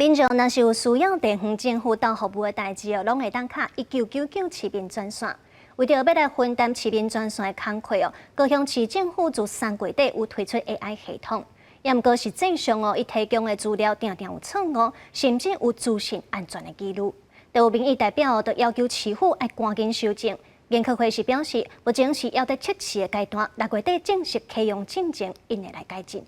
民眾若是有需要地方政府鬥服務的代誌哦，攏會當敲一九九九市民專線。為著欲來分擔市民專線的工課哦，高雄市政府自3月底有推出 AI 系統，也毋過實際上哦，伊提供的資料定定有錯誤，甚至有資訊安全的疑慮。就有民意代表就要求市府愛趕緊修正。研考會是表示，目前是猶佇測試的階段，6月底正式啟用進前，𪜶會來改進。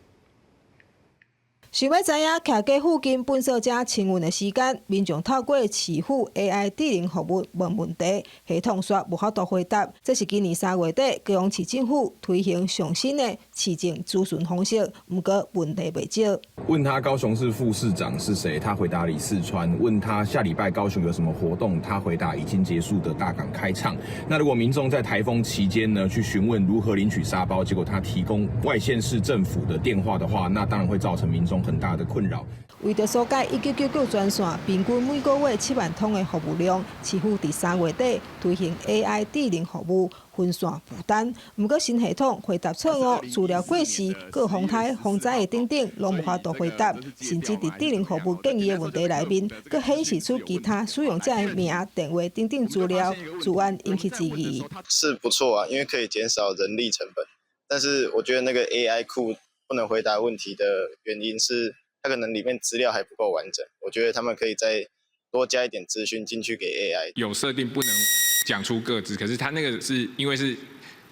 想欲知影徛家附近糞掃車清運的時間，民眾透過市府 AI 智能服務問問題，系統煞無法度回答。這是今年3月底高雄市政府推行上新的市政諮詢方式，毋過問題袂少。問他高雄市副市長是誰，他回答李四川。問他下禮拜高雄有什麼活動，他回答已經結束的大港開唱。那如果民眾在颱風期間呢，去詢問如何領取沙包，結果他提供外縣市政府的電話的話，那當然會造成民眾很大的困擾。為著疏解1999專線平均每個月7萬通的服務量，市府佇3月底推行 AI 智能服務分散負擔。毋過新系統回答錯誤、資料過時、閣風颱、風災的等等，攏無法度回答。甚至佇智能服務建議的問題內面，閣顯示出其他使用者的名、電話等等資料，資安引起質疑。是不錯啊，因為可以減少人力成本。但是我覺得那個 AI 庫不能回答問題的原因是，它可能裡面資料還不夠完整。我覺得他們可以再多加一點資訊進去給 AI。有設定不能講出個資，可是他那個是因為是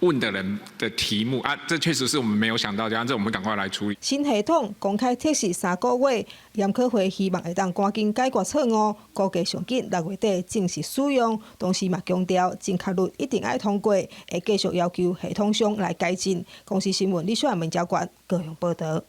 問的人的題目啊，這確實是我們沒有想到，這樣這我們趕快來處理。新系統公開測試3個月，研考會希望會當趕緊解決錯誤，估計上緊6月底正式使用。同時嘛強調正確率一定愛通過，會繼續要求系統商來改進。公視新聞李小文教官高雄報道。